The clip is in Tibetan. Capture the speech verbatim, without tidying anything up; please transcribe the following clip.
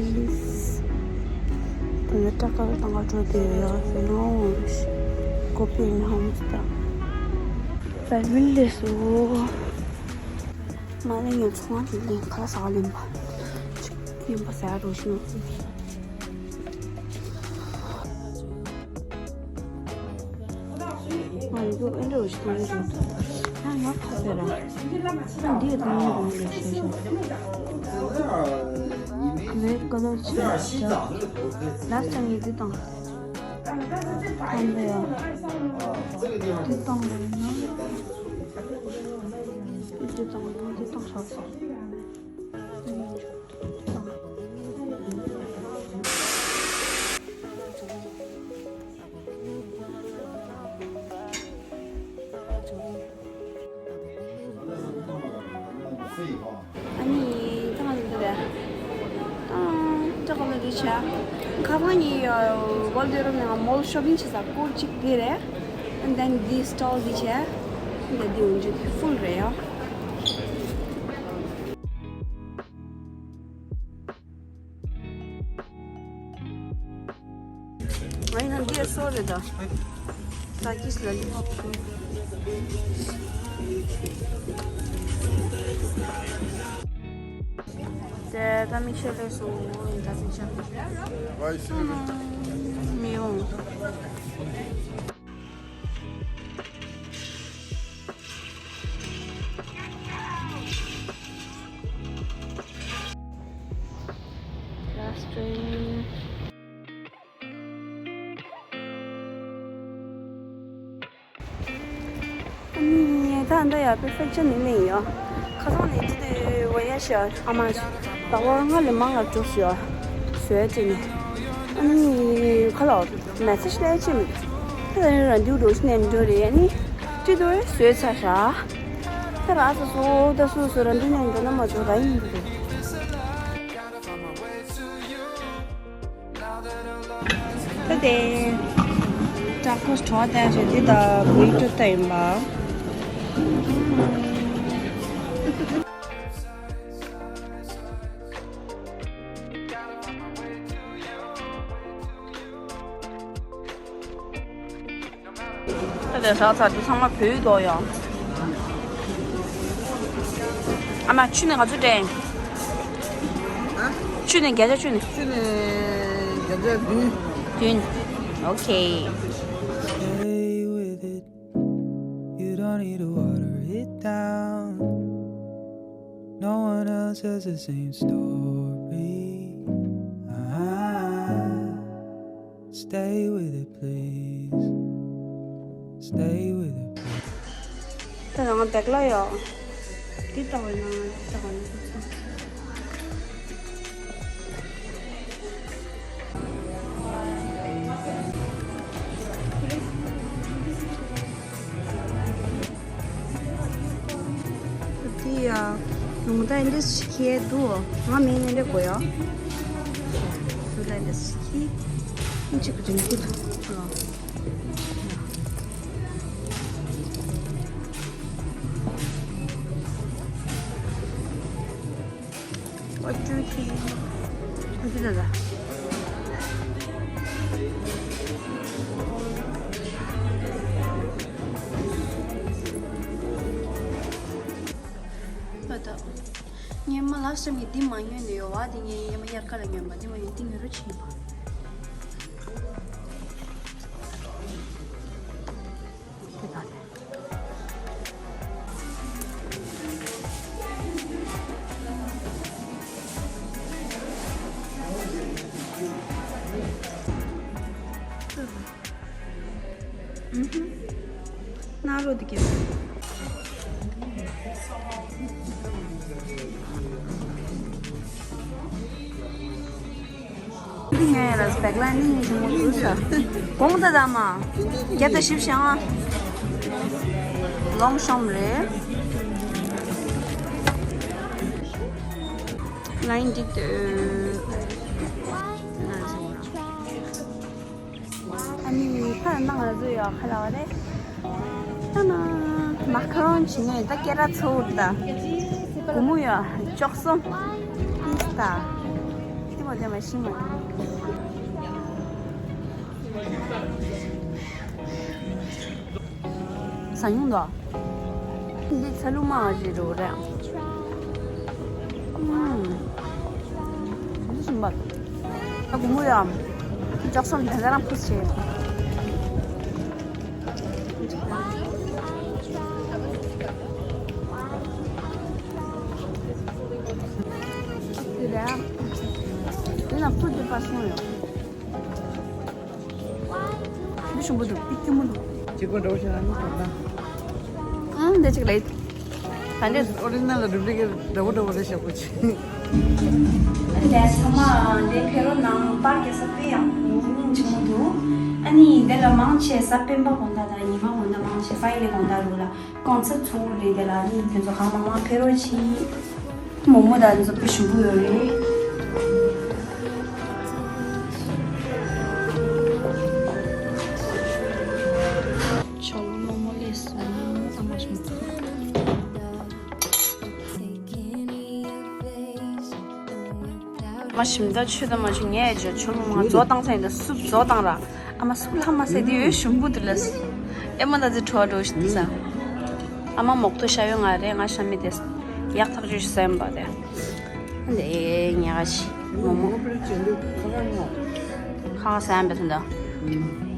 ད་ནི་སྐྲ་དཀར་དང་ག་འགྲོ་དེ་ཡོད་ཡ་ཟེར་ནོ། ཀོ་པི་ཧམ་སྟ་ཕེ་མི་ལི་སུ། མ་ལེན་ཡང་ཚོང་དེ་ལེན་ཁ་ལ་ཟ་ག་ལེན་པ། ཡིན་པ་ཟ་ཡ་རོ་ཤི་ནོ། ང་ཡི་གེ་ཨེ་འདྲ་བ་ཞིག་མཐོང་གི་འདུག་ཡང་ཡག་ཁ་ཟེར་ར། ཨ་འདི་ཡི་མཐོང་གི་འདུག་ལས་ཤེས་ཤོག་ཀ་ལེ་ཀ་ལེ་ཆེ་ཆེ། ལགས་ཅང་ངས་འདི་བཏང་། བཏང་འདི་ཡ། འདི་བཏང་རེད་ན། འདི་བཏང་རེད་ན་འདི་བཏང་ཤག་ཟེར། ཨ་ནི་ད་ང་ཚོ་འདི་རེད། ཨ་ཅག་ག་ལ་འདི་བྱས། ཁ་སང་ཉིན་ཝོལ་ཌི་རུམ་ནང་མོལ་ཤོ་པིང་བྱེད་ས་སྐོར་གཅིག་འདི་རེད། And then this stall འདི་བྱས། འདི་འདི་འོན་ཅུ་འདི་ཧྥུལ་རེད་ཡ། ང་ཡིན་ན་འདི་སོ་རེད་ད། ད་ཀིས་ལ་ལི་ཕོབ་ཁུ། དེ་ད་མིག་ཤེལ་ལས་སོང་ཡིན་ད་མིག་ཤེལ། མི་ཡོང་། Last train. ཨ་ནི་ད་ལྟ་ཡ་པེ་ཕེག་ཅར་ནི་མིན་ཡོ། ཁ་སང་ནས་ཅི་དེ་བ་ཡ་ཤ་ཨ་མ་ཟླ་བ་ལྔ་ལས་མང་ལ་འགྲོ་སོ་ཡ། བཟོས་ཅི་ནི། ཨ་ནི་ཁ་ལོ་མེ་སེ་ཇི་ལས་ཅི་མི། ད་ཡང་རང་འདུག་འགྲོ་ཤི་ནས་འགྲོ་རེད་ཨ་ནི། ཅི་དུ་བཟོས་ཚར་ཤག་ད་ར་སོ་སོ་ད་སོ་སོ་རང་འདུག་ནས་འགྲོ་ན་མ་འགྲོ་ར་ཡིན་འདུག་ད་དེ་ཏྲ་ཀོ་སི་གྲོགས་དན་ཞེས་འདི་ད་བུའི་སྤྲོད་ལྟ་ཡིན་པ། ད་དེ་ཟ་ཚར་དུས་ཚང་མ་བུད་འདུག་ཡང་། ཨ་མ་ཆུ་ནས་ག་ཚོད་དྲན། ཨ། ཆུ་ནས་བརྒྱ་ཆ་ཆུ་ནས། ཆུ་ནས་བརྒྱ་ཆ་བདུན། བདུན། ཨོ་ཁེ། Stay with it. You don't need to water it down. No one else has the same story. Ah. Stay with it, please. Stay with it, please. ད་ང་བེག་ལ་ཡོད། འདི་ལྟ་བས་ན་འདི་ལྟ་བས་ན། དེ་ཡ། ལུང་བསྟན་འདི་ཞིག་ཁྱེར་འདུག་ང་མིན་ནི་འདྲ་གོ་ཡ། ལུང་བསྟན་འདི་ཞིག་ཁྱེར། ཨིན་ཅིག་གི་འདུག་ལ། What do you think? འདི་ལ་ལ། ཨ་ད། ངས་མ་ལགས་སམ་གྱི་འདི་མ་ཉོས་ནས་ཡོད་བ། འདི་ངས་ཡས་མ་དབྱར་ཁ་ལ་ཉོས་པ། འདི་མ་ཉོས་འདི་ཉོ་རོགས་བྱེད་པ། འདི་ད་ལས། ཨུ་ཧུ། སྣ་རོ་འདི་གས། འདི་ངའི་ར་སྦེག་ལ་ནི་ཉིན་གུང་དུ་ས། གོང་ད་ད་མ། བརྒྱ་དང་བཞི་བཅུ་ཞེ་ལྔ། ལོང་ཤོམ་རེད། ལ་ཡིན་འགྲིག་འདོད། ཨ་ནི་ཁ་ནང་ང་ཚོ་ཡོད་ཁ་ལ་བ་རེད། ད་ན་མ་ཁ་རོན་བྱིན་ནས་ད་སྐད་ར་ཚོ་ད། གུ་མུ་ཡོད་ཅོག་སོ། ཏིས་ད། ཟ་མྱོང་དོ། འདི་ཚ་ལུ་མ་ཞིག་རེད། ཨུམ། འདི་ཞིམ་པ། ཨ་དགོང་མོ་ཡ། ལྕགས་ཟམ་དེ་ཚོ་རང་ཕུས་བྱས། དེ་ལ། དེ་ན་ཕུ་དེ་པ་སོང་ཡོད། འདི་ཞིམ་པོ་འདུག་འདི་སྐྱིད་པོ་འདུག་གཅིག་པ་འདྲ་བོ་ཞིག་རང་གིས་ཐོབ་ན། ཨང་འདི་གཅིག་ལས། ད་འདི་ཨོ་རི་ཇི་ནལ་ལ་རུབ་རིག་གི་འདྲ་བོ་འདྲ་བོ་རེད་ཤག་པོ་ཆེ། ཨ་ནི་ལས་ཚང་མ་འདི་ཕེ་རོ་ནང་པར་རྒྱག་ས་དཔེ་ཡག་པོ་སྙིང་རྗེ་མོ་འདུག་ཨ་ནི་འདི་ལ་མང་ཆེ་ས་སྤེན་པ་དགོང་དག་དང་ཉི་མ་དགོང་དག་མང་ཆེ་ཧྥ་རི་ཌེ་དགོང་དག་རུ་ལ། གང་ཚ་ཚུགས་རེད། དེ་ལ་ནི་དེ་ཚོ་གང་མང་མང་ཕེ་རོ་ཆི། མོག་མོག་དང་དེ་ཚོ་དཔེ་ཞིམ་པོ་ཡོད་རེད། ཆོ་ལོ་མོག་མོག་ལས་སོང་། ཨ་མ་ཞིམ་པོ། མ་ཞིམ་ད་ཆུ་ད་མ་ཆུ་ངས་ཇོ་ཆུ་མོ་མ་བཙོ་བཏང་ཚ་ཡིན་ད་སུབ་བཙོ་བཏང་ར། ཨ་མ་སུབ་ལྷ་མ་སེ་དེ་ཡོད་ཞུམ་བུ་དུ་ལས། ཨེ་མ་ད་ཙི་ཁྲོ་འགྲོ་ཤི་ས། ཨ་མ་མོག་ཐུ་ཤ་ཡོད་ང་རེ་ང་ཤ་མི་དེ། ཡག་ཐག་ཆུ་ཤི་སེམས་པ་དེ། ལེ་ཉ་ག་ཤི་མོ་མོ། ཁ་ཁ་སེམས་པ་དེ་ད།